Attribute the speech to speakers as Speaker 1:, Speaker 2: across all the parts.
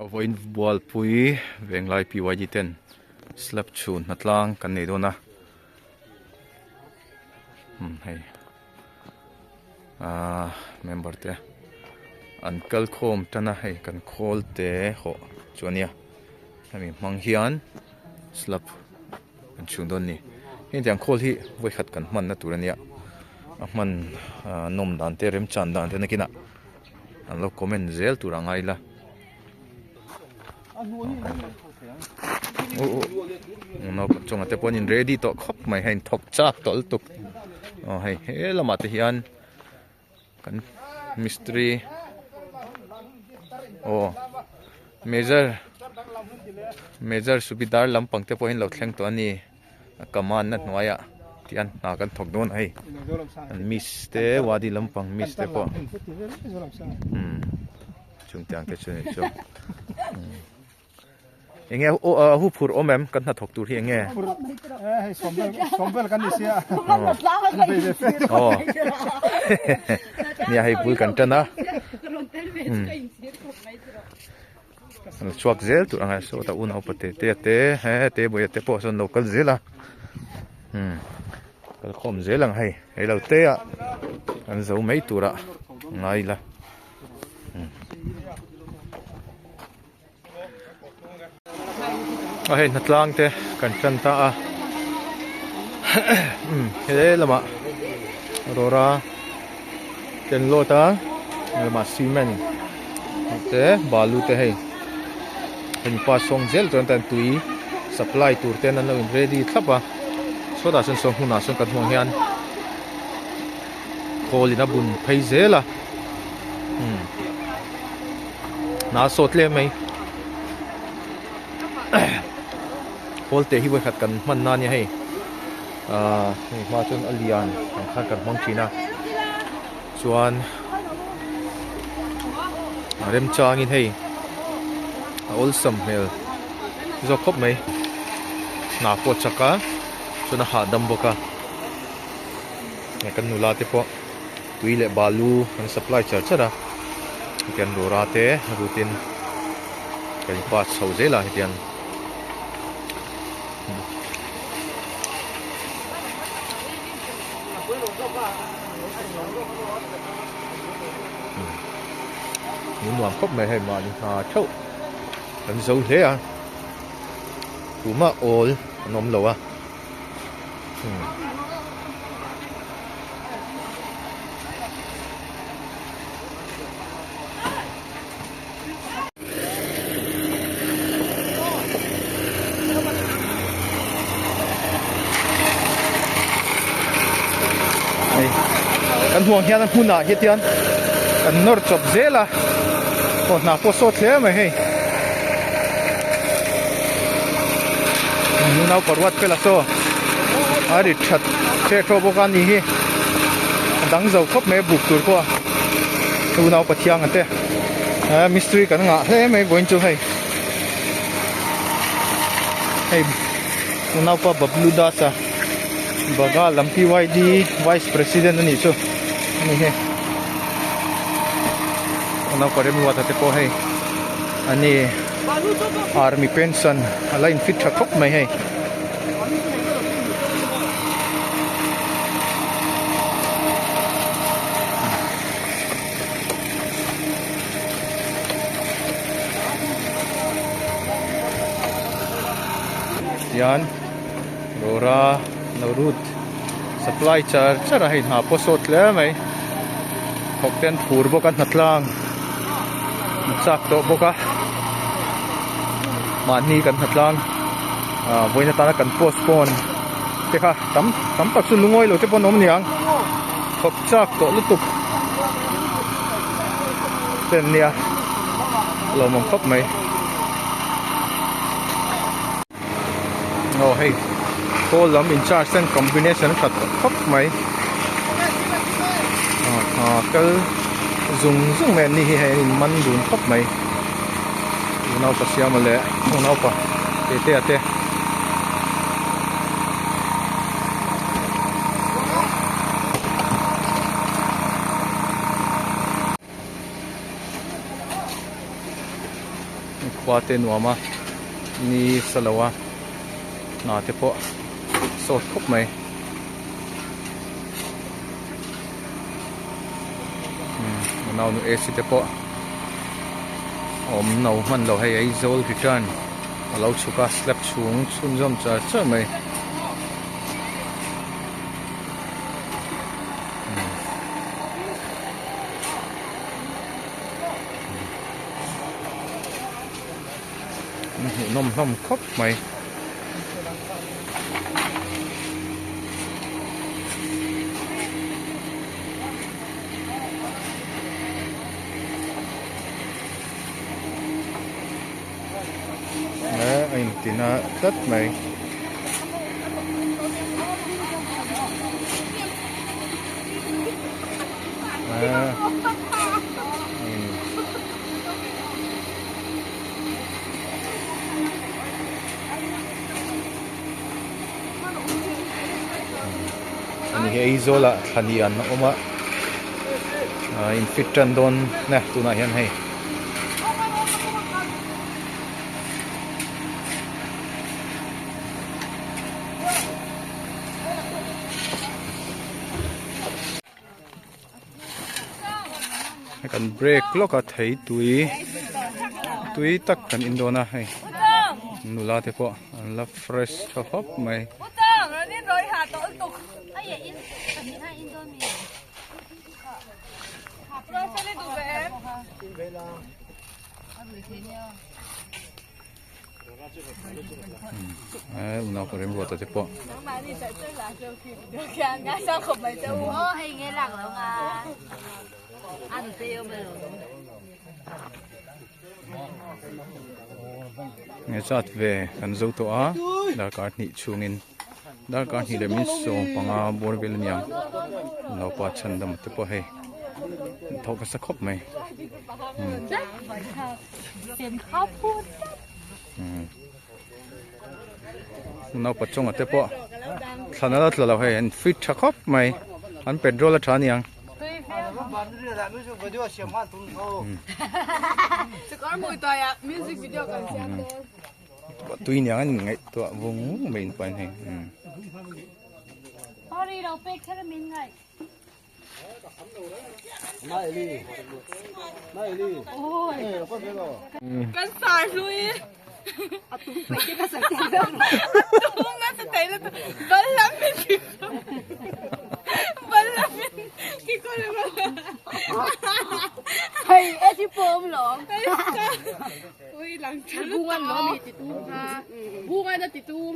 Speaker 1: Vawiin Bualpui Venglai PYD ten slab chhun hnatlang kan nei dawn a umm hei ahh member te an kal khawm tan a hei kan khawl te hawh chu a nia hemi hmang hian slab An chhung dawn ni. Heng tiang khawl hi vawikhat kan hmanna tur a nia. A hman nawm dan te remchan dan te nakinah an lo comment zel tur a ngai la. Naupang chungah te pawh an in ready tawh khawp mai hei thawk chak tawh lutuk. Aw hei he lamah te hian kan mistri aw major major subidar lampang te pawhin lo thleng tawh a ni a command na hnuaiah tihian hna kan thawk dawn a hei an miss te wadi lampang miss te pawh umm chungtiang te chu a ni chu. Enge a hu phur awm em kan hnathawk tur hi enge?
Speaker 2: Hei sawm vel kan ni sia.
Speaker 1: Aw. Nia hei bul kan tan a. An chhuak zel tur anga sawta unau pa te te te he te bawih te pawh sawn lo kal zel a. Kal khawm zel ang hei hei lo te ah an zo mai tur ah ngai ila. A hei hnatlang te kan tan ta a he lamah rawra ken lawt a lamah cement te balu te hei hemi pa sawng zel chuan tan tui supply tur ten an lo in ready thlap a sawtah sawn saw hmunah sawn kan hmuh ang hian khawl in a bun phei zel a. Hna sawt hle mai khawl te hi vawikhat kan hman na ania hei ahh hei hma chuan a lian ang khan kan hmang thin a chuan a remchangin hei a awlsam hmel zawk khawp mai hna pawh a chak a chuan a hahdam bawk a kan nula te pawh. Tui leh balu an supply char char a hetiang rora te rutin kan in pass chho zel a hetiang min nuam khawp mai hei mahni hna theuh kan zo hle a tumah awl an awm lo a. Kan hmuh ang hian a hmunah hian kan nawr chawp zel a aw hna pawh sawt hle mai hei. Nunau paruat fela saw a ri that che tawh bawk a ni hi a dang zo khawp mai a buk tur pawh a unau pathiang ate eh mistiri kan ngah hle mai vawiin chu hei hei unaupa Bablu Das a Baga lam PYD vice president a nih chu a ni hi unaupa Remruata te pawh hei a ni. Army pension a la in fit tha khawp mai hei. Tian rora lo rut supply char char a hei hna pawh sawt hle mai thawk te an phur bawk a hnatlang. An chak tawh bawk a mahni kan hnatlang ah vawiin atana kan postpone te kha tam tam tak chu lungawi lo te pawh an awm aniang thawk chak tawh lutuk te an nia a lawmawm khawp mai aw hei khawl lam in charge ten combination a that tawh khawp mai ah kal zung zung mai an ni hi hei an in man dun khawp mai unaupa siama leh unaupa tetea te. Khua te nuam a ni sa lo a hna te pawh sawt khawp mai. Umm nau nu AC te pawh a awm no hman lo hei Aizawl return a lo chhuk a slab chhung chhunzawm char char mai. Hmuh nawm hlawm khawp mai. A intina tlat mai. Ani hi Aizawl ah thla ni an awm a ah in fit tan dawn na tunah hian hei. Kan break lawk a thei tui tui tak kan in dawn a hei nula te pawh an la fresh tha khawp mai. Unau ka remruata te pawh. Nge chat ve kan zo tawh a darkar hnih chhungin darkar hnih leh min 15 bawr vel aniang naupa chhandam te pawh hei thawk nasa khawp mai. Naupa chunga te pawh thlan ala tla lo hei an fit tha khawp mai an petrol a tha aniang. Tui niang an ngaihtuah vung vung mai in pain hei.
Speaker 3: Kan sar hlui. A tum pe ke ka sar tum na ta tai na bal lam min ki bal lam min ki ko le bal.
Speaker 4: Hei e ti pom lo.
Speaker 3: Ui lang
Speaker 4: thal. Bungan lo mi ti tum ha. Bungan na ti tum.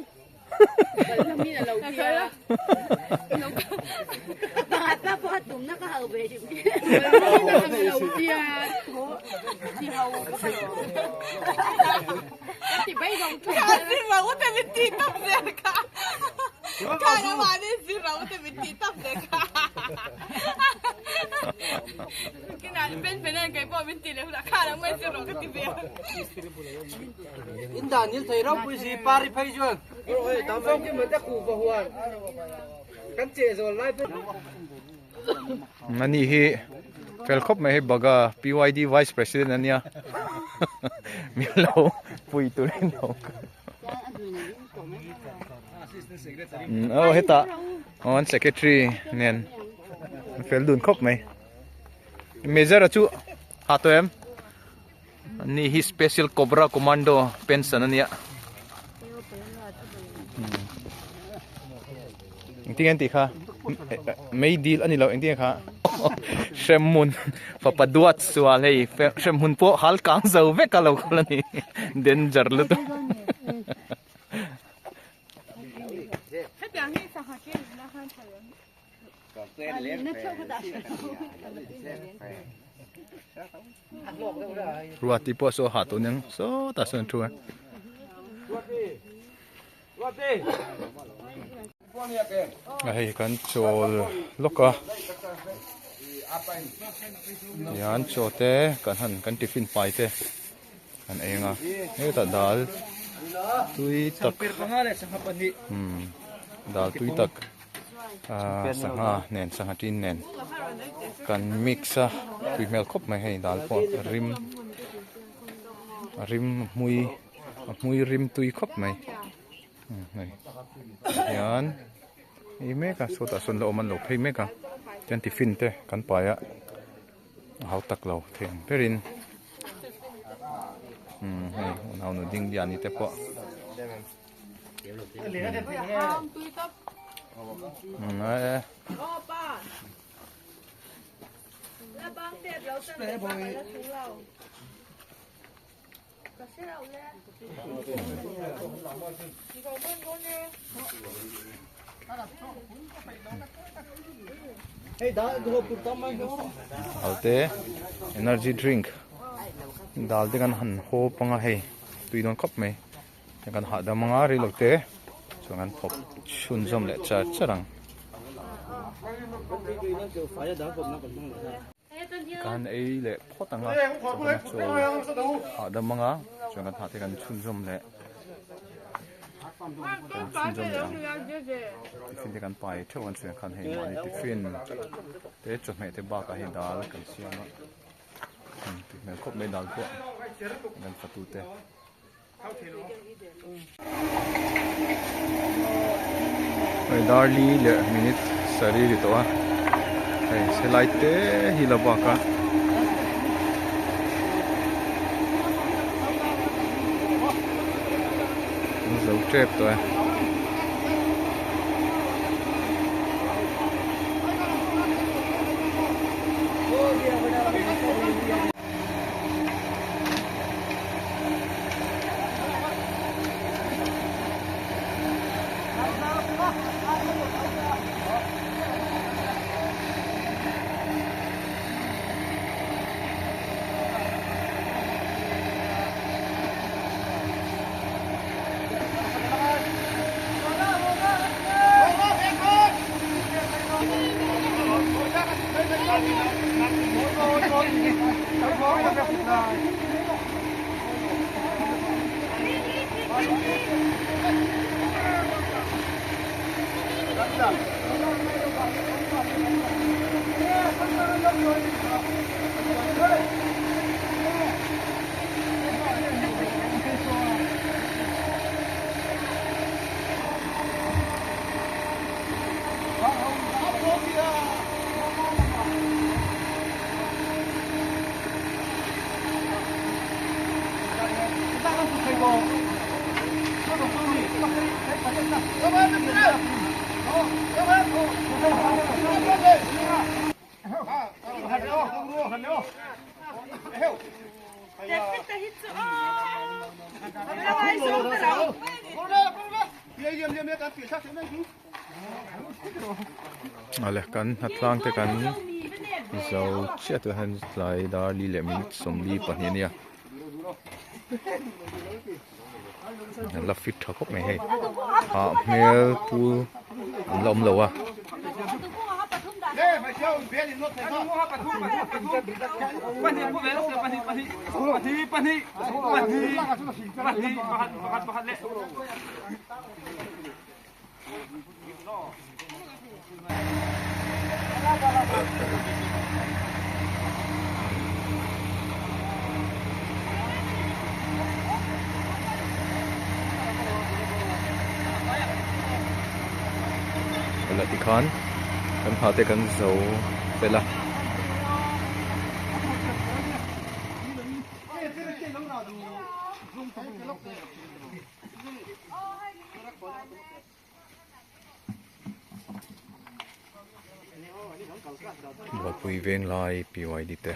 Speaker 1: Ani hi fel khawp mai hei Baga PYD Vice President ania min lo pui turin lo aw hetah aw an secretary nen an fel dun khawp mai Major a chu ha tawh em. Ani hi special cobra commando pension ania engtin an tih kha mei dil ani lo engtin kha hremhmun fapa duat sual hei hremhmun pawh hal kang zo vek a lo kal ani danger lutuk. Ruati pawh saw hah tawh aniang sawtah sawn a thu a. A hei kan chawl lawk a tihian chaw te kan han kan tiffin pai te kan ei ang a hetah dal tui tak umm dal tui tak. Ahh sangha nen sangha tin nen kan mix a tui hmel khawp mai hei dal pawh a rim A rim a hmui a hmui rim tui khawp mai hei hian ei mek a sawtah sawn la awm an lo phei mek a chuan tiffin te kan pai a a hau tak lo thei ang berin umm hei unau nu ding liani te pawh. Alte energy drink dal te kan han hawp anga hei tui dawn khawp mai. Kan hahdam anga rei lo te chuan kan thawk chhunzawm leh char char ang. Kan ei leh phawt anga chuan kan chawl hahdam anga chuan kan hah te kan chhunzawm leh kan chhunzawm leh ang. Tiffin te kan pai theuh ang chuan khan hei mahni tiffin te chawhmeh te bakah hei dal kan siam a tih hmel khawp mai dal pawh kan fatu te. Hei dar li leh minute sarih ri tawh a hei helai te hi la bak a. An zo tep tawh e. Awle kan hnatlang te kan zo chiah tah hian tlai dar li leh minute 42 a nia an la fit tha khawp mai hei ah hmel pu an la awm lo a. Tunah tikhan kan hna te kan zo fel a. Bualpui veng lai PYD te.